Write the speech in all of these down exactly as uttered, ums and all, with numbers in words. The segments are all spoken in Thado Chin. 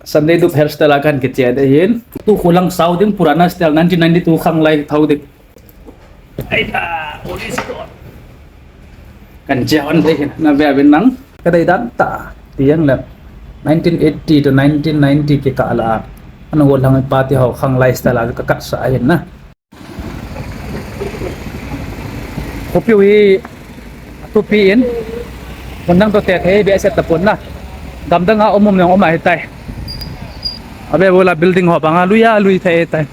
Sunday dup hairstyle a kan kiche ding ahin. Tu khulang sao ding purana style nineteen ninety-two khang lai thou ding. Ai da, police ko. Kan che hon ding ahin, na ve uvin lang. Ka dei dan ta, ti jeng le. Nineteen eighty to nineteen ninety kikah la. Ana go lang pa ti ho khang lai style a ka kat sa ahin na. Khopi u hi thupi in, mun dang toh te thei behseh tapon na. Gamdang a um um jong um ahitai. Abe bola building ho banga lui a lui thei tai.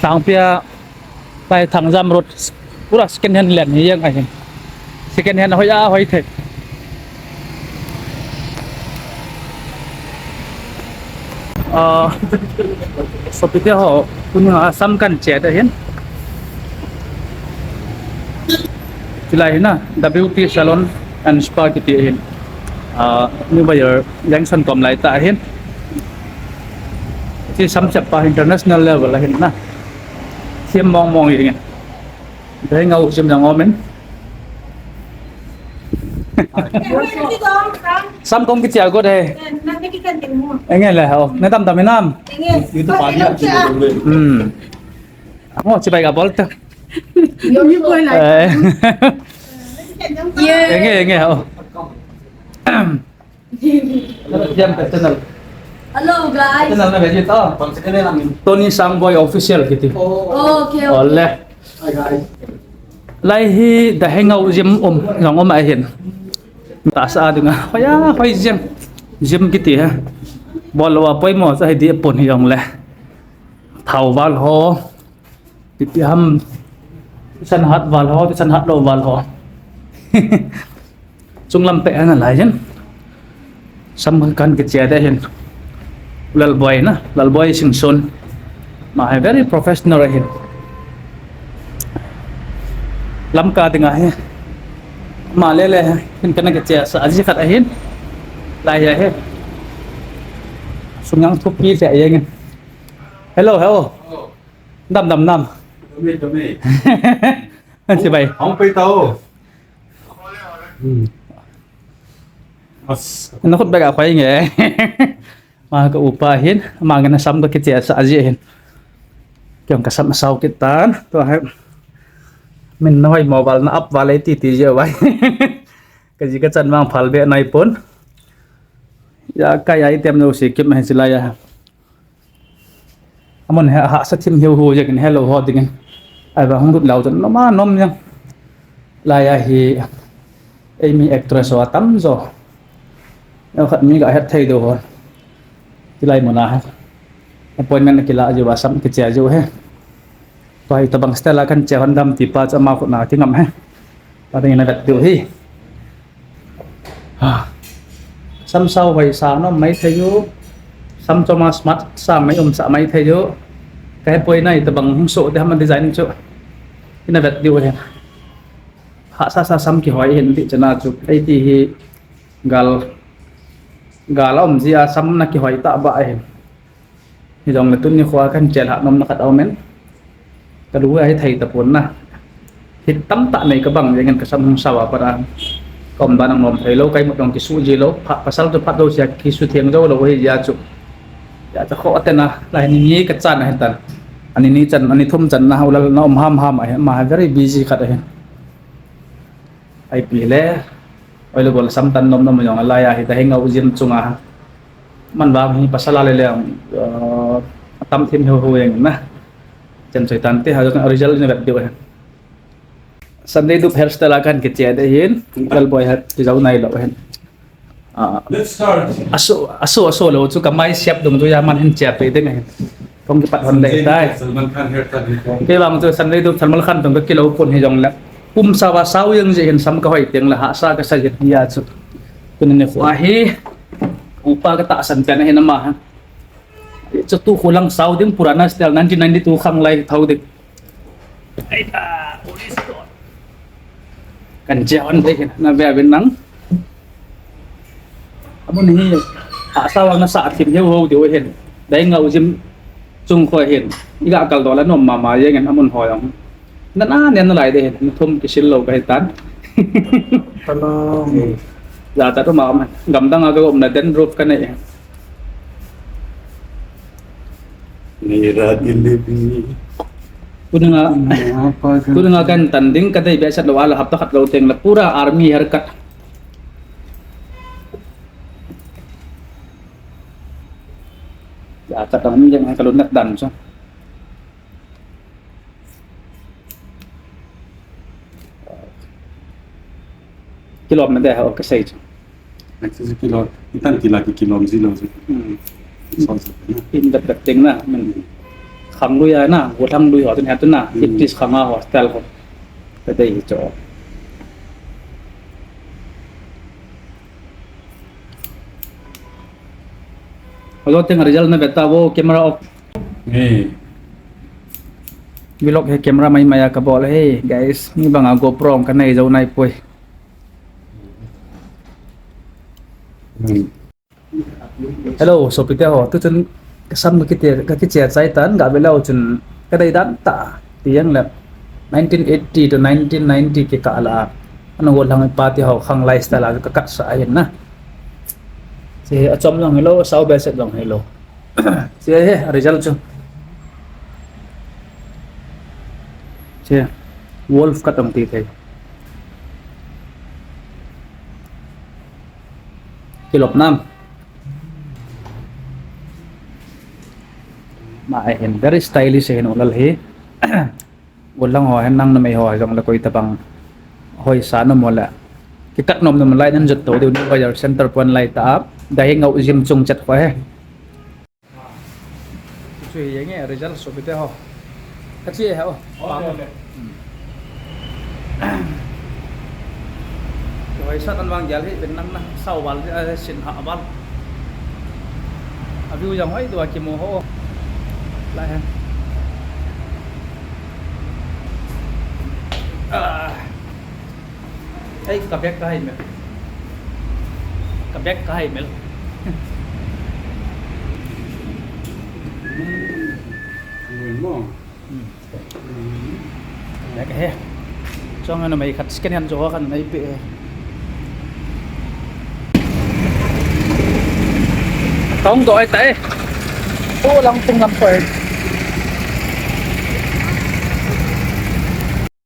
Lhangpi a Paithang Jam Road pura second hand len hi jeng ahin. Second hand hoi a hoi thei. Ah, sopite ho, tuni a sam kan che ding ahin. Chulai hi na, W T Salon and Spa kiti ahin. Ah, New Buyer Junction kom lai ta ahin. Chi sam chep pa international level ahin na. Siam mong mong ahin. Dahei ngau sim jang omen. Sam kong kichia go de. Enge le ho. Na tam tam inam. Hmm. Amo chibai ka bol ta. Eh. Enge, enge ho. Siam ka channel. Hello, guys. Channel na gaji to. Tony Sangboi Official kiti. Oh, okay, okay. Ole. Hi, hi. Lai hi Dahei ngau sim um, jong um ahin. Tahsa dinga. Hoiya, hoi jeng. Sim kiti ha. Bol lou a poimo sa hi di pon hi jong le. Thao val ho. Ipi ham, thisan hat val ho, thisan hat lou val ho. Chunglam peh ana lai jin. Sam kan kiche ding ahin. Lalboi na, Lalboi Singson. Ama hi very professional ahin. Lamka dinga hi. Ama le le hin kana kiche sa aji khat ahin. Lai a hi. Sung jang thupi se jeng in. Hello, hello. Dam, dam, dam. Dam e, dam e. Chibai. Hung pai tao. Hmm. As. Na khut bek a khoi nge. Ama ka upa ahin, ama ngen a sam ka kiche sa aji ahin. Kei jong ka sam sao kit tan. Tua hi. Min na hoi mo val na ap val e ti ti ji vai. Ka ji ka chan vang phal be nai pon. Ijakai item jouse kip ma hi silai a. Amun hi hahsa thim hiu hiu jeh in helou ho dingin. Ahivang hung lut leu chun nom a nom jeng. Lai a hi eimi actress ho atam jo. Neokhat mi ga het thei diu ho. Tilai mun a hi. Appointment kila jiu a sam kiche jiu hi. Tua hi tabang style a kan che hon dam ti pa chu ama khut na kingam hi. Pa ding in na vet diu hi. Ha. Sam sao hoi sa nom mai thei u. Sam chom a smart sa mai um sa mai thei u. Ka hepoi nai tabang hung so te ham design chu. Ina vet diu hen. Hahsa sa sam kihoi hin ti chana chu. Ei ti hi gal, gal a um ji a sam na kihoi ta ba hin. Hijongle tuni khoa kan che lhah nomna khat aumin. Ka lu a hi thei tapon na. Hit tamtah nei ka bang jengin ka sam hung sao a pat a. Ka umdan a nom thei lou, ka imut jong kisu ji lou. Pha-, pasal chu phat lou sia kisu theng jou lou hi jeh a chu. Jeh a chu kho tena, lai ni ni ka chan ahin tan. Ani ni chan, ani thum chan na, u Lal na um ham ham ahi, ama hi very busy khat ahi. Ipi le, oi le bol sam tan nom nom jong a lai a hi ta hi ngau jim chunga. Man vang hi pasal a le le, uh, atam thim hiu hiu jeng na. Chem choi tan te ha jong result ni vet diu ahi. Sunday dup hairstyle a kan kiche ding ahin, Lalboi hat kijou nai lou ahin. Ah, aso, aso, aso lou chu ka mai siap dung chu aman hin che pe ding ahin. Kong kipat hon le tai. Salman Khan hairstyle ni kong. Kei vang chu Sunday dup Salman Khan dung ka kilou pon hijongle. Kum sao a sao jeng jeh hin sam ka hoi teng le hahsa ka sa jeh jeh a chu. Tuni nikho a hi upa ka tahsan pen ahin ama hi. Chu tu khulang sao ding purana style nineteen ninety-two khang lai thou ding. Ai da, police ko. Kan che hon ding ahin, na ve uvin lang. Amun hi, hahsa vang na sa thim hiu hiu diu ahin. Dahei ngau jim chung kho ahin. I ga kal doh le nom mama jeng in amun ho jong. Na na nen nalai ding ahin, na thum kisil lou ka hi tan. Hello. Jachat um a um ahin. Gamdang a ka um na den roof ka nei ahin. मेरा दिल भी Tuni nga, इतना पागल tuni nga kan tan ding ka dei behseh lou a la hapta khat lou teng la pura army haircut. Ya, ka tang jeng ka lun nat dan so. Kilom na de ha ka sei chu. Next is kilom. Itan kila ki kilom ji lou ji. Hmm. So, so, na. In the back thing na. Min. Khang lui a na, go thang lui ho tin ha tu na. Hmm. It is khang a hostel ho. Ka dei hi chu. Hello, teng result na beta bo camera off. Hey. Vlog hi camera mai mai a ka bol hi, guys. Mi banga GoPro ka nei jou nai poi. Hmm. Hello, sopite ho. Tu chun ka sam ka kiti, ka kichia chai tan, ga velo chun ka dei dan ta. Ti yang le nineteen eighty to nineteen ninety kikah la. Ana go lang party ho khang lifestyle a ka kat sa ahin na. Che a chom jong hello, sao behseh jong hello. Che hi, result chu. Che, wolf cut ong ti thei. Kilop nam. Ma ahin, very stylish ahin ulal hi. Ulang ho, hen nang numei ho, jong le koi tabang. Hoi sa nom le. Kikat nom nom lai nan jot to, diu ni wire center point lai ta. Dai ngau jim chung chat kho he. Chu hi nge result sopite ho. Ka chi he o. Okay, okay. Hmm. Hoi sat an vang jal hi ben nang na sao val, eh, sin ha val. A view jang hoi tua kimu ho. Lai hen. Ah. Ei, ka bag ka hai mel. Ka bag ka hai mel. Ui mo. Hmm. Bag he. Chong ano mai khat second hand jo khat nai pe. Kong do ai tai. Tu lang tung lam poi.